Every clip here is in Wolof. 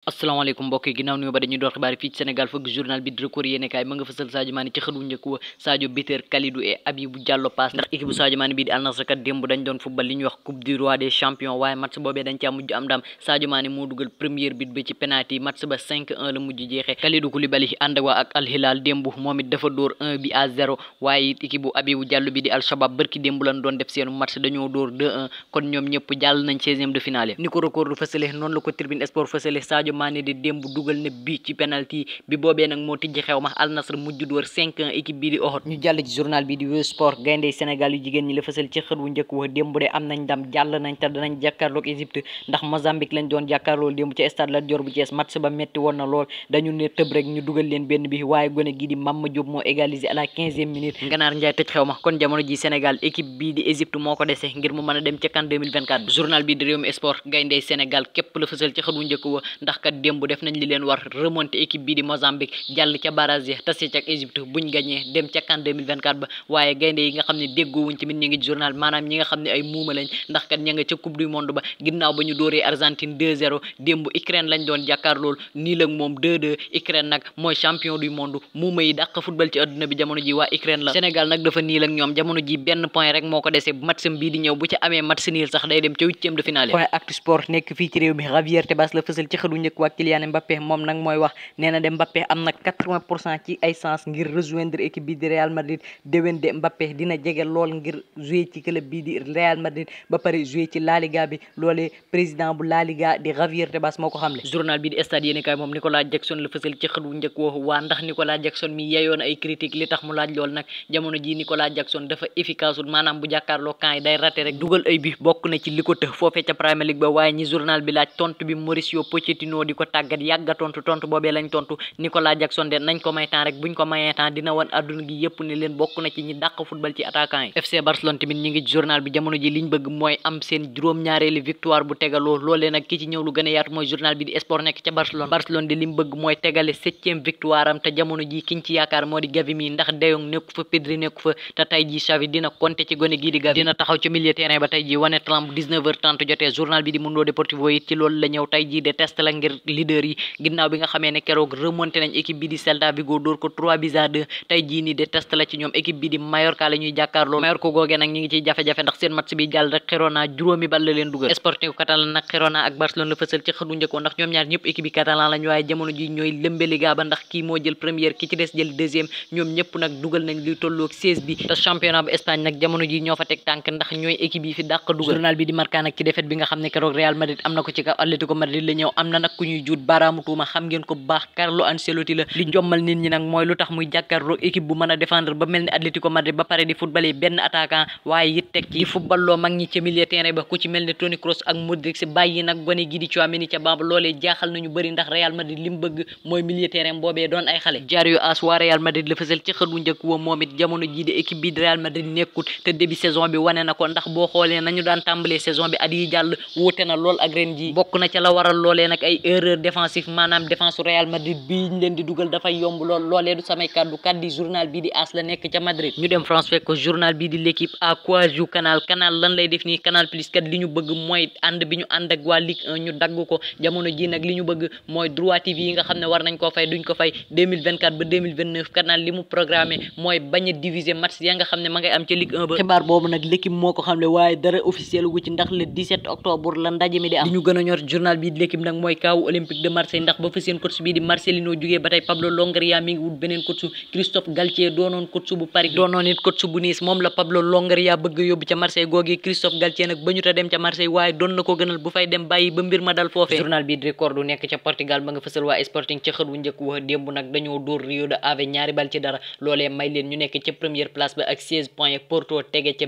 asalaamaaleykum mbokk yi ginnaaw nuyu ba dañuy door xibaar fii ci Sénégal fëgg journal bi di record yéenekaay ma nga fësal Sadio Mané ci xët wu njëkk wa Sadio buteur Kalidou et Habibou Diallo pass ndax équipe bu Sadio Mané bii di Al Nassr kat démb dañ doon football li ñuy wax coupe du roi des champions waaye match boobee dañ caa mujj am ndam Sadio Mané moo dugal première but ba ci penalty match ba 5-1 la mujj jeexee Kalidou Koulibaly ànd ak waa ak Al Hilal démb moom it dafa dóor 1-0 waaye it équipe bu Habibou Diallo bi di Al Shabab bërki démb lañ doon def seenu match dañoo dóor 2-1 kon ñoom ñëpp jàll nañ 16e de finale ni ko record du fësale noonu la ko Tribune Sport fësale Sadio Mané di démb dugal na bi ci penalty bi boobee nag moo tijji xew ma Al Nassr mujj door 5-1 équipe bii di Ohot ñu jàll ci journal bi di Wii Sport gayndey Sénégal yu jigéen ñi la fësal ci xët wu njëkk wax démb de am nañ ndam jàll nañ te danañ jàkkaarloog Égypte ndax Mozambique lañ doon jàkkaarloo démb ci stade Lat Dior bu Thiès match ba metti woon na lool dañu ne tëb rek ñu dugal leen benn bi waaye gone gii di Mama Diop moo égalisé à la 15e minute Nganaar Njaay tëj xew ma kon jamono ji Sénégal équipe bii di Égypte moo ko dese ngir mu mën a dem ca CAN 2024 journal bi di Rewmi Sport gayndey Sénégal képp la fësal ci xët wu njëkk wa ndax kat démb def nañ li leen war remonté équipe bi di Mozambique jàll ca barrage tase ca Égypte buñ gagné dem ca CAN 2024 ba waaye gaynde yi nga xam ne déggoowuñ tamit ñi ngi journal maanaam ñi nga xam ne ay muuma lañ ndax kat ña nga ca coupe du monde ba ginnaaw ba ñu dóoree Argentine 2-0 démb Ukraine lañ doon jàkkaar lool nii la moom 2-2 Ukraine nag mooy champion du monde muuma yi dàq football ci adduna bi jamono ji waa Ukraine la Sénégal nag dafa niil ak ñoom jamono ji benn point rek moo ko dese matcham bii di ñëw bu ca amee match niil sax day dem ca 8e de finale point actu sport nekk fii ci réew mi Javier Tebas la fësal ci xëdu njëkk waa Kylian Mbappé moom nag mooy wax nee na de Mbappé am na 80% ci ay chance ngir rejoindre équipe bi di Real Madrid déwén de Mbappé dina jege lool ngir jouer ci club bi di Real Madrid ba pare jouer ci La Liga bi loolee président bu La Liga di Javier Tebas moo ko xamle journal bi di Stade yéenekaay moom Nicolas Jackson la fësal ci xët wu njëkk waa ndax Nicolas Jackson mi yeyoon ay critique li tax mu laaj lool nag jamono ji Nicolas Jackson dafa efficace maanaam bu jàkkaarloo camp yi day raté rek dugal ay bi bokk na ci li ko tëx foofee ca Premier League ba waaye ñi journal bi laaj tontu bi Mauricio Pochettino di ko tàggat yàgga tontu boobee lañ tontu Nicolas Jackson de nañ ko may temps rek buñ ko mayee temps dina wan adduna gi yëpp ne leen bokk na ci ñi dàq football ci attaquant yi FC Barcelone tamit ñi ngi journal bi jamono ji liñ bëgg mooy am seen juróom-ñaareelu victoire bu tegaloo loolee nag ki ci ñëw lu gën a yaatu mooy journal bi di sport nekk ca Barcelone de lim bëgg mooy tegale 7e victoire am te jamono ji kiñ ci yaakaar moo di Gavi mi ndax De Jong nekku fa Pedri nekku fa te tey ji Xavi dina compter ci gone gii di Gavi dina taxaw ci milieu terrain ba tey ji wane talam bu 19h30 jotee journal bi di Mundo Deportivo it ci loolu la ñëw tey ji de test la ngir leader yi ginnaaw bi nga xamee ne keroog remonté nañ équipe bi di Celta Vigo dóor ko 3-2 tey jii nii de test la ci ñoom équipe bi di Mallorca la ñuy jàkkaarloo Mallorca googee nag ñi ngi ciy jafe-jafe ndax seen match bi jàll rek Girona juróomi bal la leen dugal Sporting Catalan nag Girona ak Barcelone la fësal ci xëdu njëkkoon ndax ñoom ñaar ñëpp équipe bi catalan lañ waaye jamono ji ñooy lëmbe Liga ba ndax kii moo jël première ki ci des jël deuxième ñoom ñëpp nag dugal nañ luy tolloog 16 bi te championnat bu Espagne nag jamono ji ñoo fa teg tànk ndax ñooy équipe yi fi dàq dugal journal bi di Marca nag ci défaite bi nga xam ne keroog Real Madrid am na ko ci kaw Atlético Madrid la ñëw am na nag ku ñuy juut baaraamu tuuma xam ngeen ko bu baax Carlo Ancelotti la li njommal nit ñi nag mooy lu tax muy jàkkaarloo équipe bu mën a défendre ba mel ni Atlético Madrid ba pare di football yi benn attaquant waaye it teg ci football loo mag ñi ca milieu terrain ba ku ci mel ni Toni Kroos ak Modric si bàyyi nag gone gi di Tchouaméni ca bamb loolee jaaxal nañu bëri ndax Real Madrid li mu bëgg mooy milieu terrain boobee doon ay xale Diario AS waa Real Madrid la fësal ci xët wu njëkk wa moom it jamono jii de équipe bi di Real Madrid nekkut te début saison bi wane na ko ndax boo xoolee nañu daan tàmbalee saison bi at yi jàll wuute na lool ak ren ji bokk na ca la waral loolee nag ay erreur défensive maanaam défense Real Madrid bii ñu leen di dugal dafay yomb lool loolee du samay kaddu journal bii di AS la nekk ca Madrid ñu dem France fekk ko journal bii di l'équipe à quoi joue Canal lan lay def nii Canal Plus kat li ñu bëgg mooy ànd bi ñu ànd ak waa Ligue 1 ñu dagg ko jamono ji nag li ñu bëgg mooy droit TV yi nga xam ne war nañ koo fay duñ ko fay 2024 ba 2029 Canal li mu programmé mooy bañ a diviser match ya nga xam ne ma ngay am ca Ligue 1 ba xibaar boobu nag l'équipe moo ko xamle waaye dara officiel gu ci ndax le 17 octobre la ndaje mi di am li ñu gën a ñor journal bii di l'équipe nag mooy kaawu Olympique de Marseille ndax ba fa seen coach bii di Marcelino jugee ba tey Pablo Longoria mi ngi wut beneen coach Christophe Galtier doonoon coach bu Paris doonoon it coach bu Nice moom la Pablo Longoria bëgg yóbbu ca Marseille googi Christophe Galtier nag ba ñu ta dem ca Marseille waaye doon na ko gënal bu fay dem bàyyi ba mbir ma dal foofee journal bi di Record du nekk ca Portugal ba nga fësal waa Sporting ca xët wu njëkk wax démb nag dañoo dóor Rio de Ave ñaari bal ci dara loolee may leen ñu nekk ca première place ba ak 16 points Porto tege ca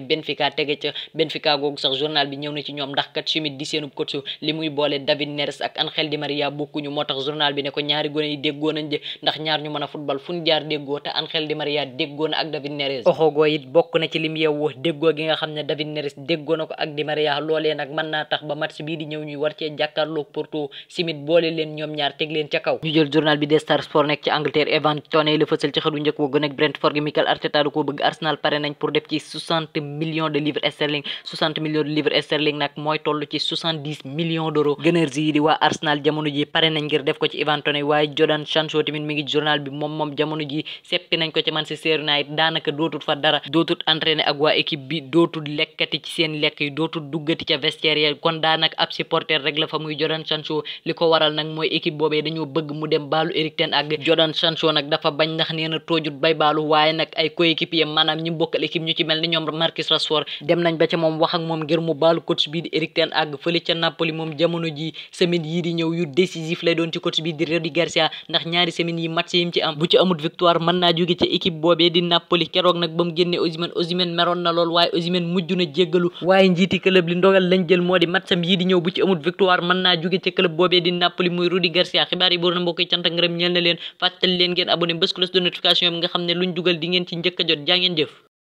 Benfica googu sax journal bi ñëw na ci ñoom ndax kat Schmidt di seenub coach li muy boole David Neres ak Ángel Di María bokkuñu moo tax journal bi ne ko ñaari gone yi déggoo nañ de ndax ñaar ñu mën a football fu ñu jaar déggoo te Ángel Di María déggoo na ak David Neres oxoogoo it bokk na ci lim yeewu déggoo gi nga xam ne David Neres déggoo na ko ak Di María loolee nag mën naa tax ba match bii di ñëw ñuy war cee jàkkaarloog Porto Schmidt boole leen ñoom ñaar teg leen ca kaw ñu jël journal bi des Star Sport nekk ci Angleterre Evan Toney la fësal ci xëdu njëkk wa gën ak Brentford gi Mikel Arteta da koo bëgg Arsenal pare nañ pour def ci 60 millions de livres sterling 60 millions de livres sterling nag mooy toll ci 70 millions d'euros Gunners yi di waa Arsenal jamono ji pare nañ ngir def ko ci Ivan Toney waaye Jadon Sancho tamit mi ngi journal bi moom jamono ji seppi nañ ko ci Manchester United daanaka dootut fa dara dootut entraîner ak waa équipe bi dootul lekkati ci seen lekk yi dootul duggati ca vestiaire ya kon daanaka ab supporter rek la fa muy Jadon Sancho li ko waral nag mooy équipe boobee dañoo bëgg mu dem baalu Erik ten Hag Jadon Sancho nag dafa bañ ndax nee na toojut bay baalu waaye nag ay coéquipier maanaam ñi bokkal équipe ñu ci mel ni ñoom Marcus Rashford dem nañ ba ca moom wax ak moom ngir mu baalu coach bii di Erik ten Hag fële ca Napoli moom jamono ji semaine yii di ñëw yu décisif lay doon ci coach bii di Rudi Garcia ndax ñaari semaine yi match yim ci am bu ci amut victoire mën naa jóge ci équipe boobee di Napoli keroog nag ba mu génnee Osimhen meroon na lool waaye Osimhen mujj na jéggalu waaye njiiti club li ndogal lañ jël moo di matcham yii di ñëw bu ci amut victoire mën naa jóge ci club boobee di Napoli muy Rudi Garcia xibaar yi boor na mbokk yi cant ak ngërëm ñeel na leen fàttali leen ngeen abonné bés cloche de notification bi nga xam ne luñ dugal di ngeen ci njëkk a jot jaa ngeen jëf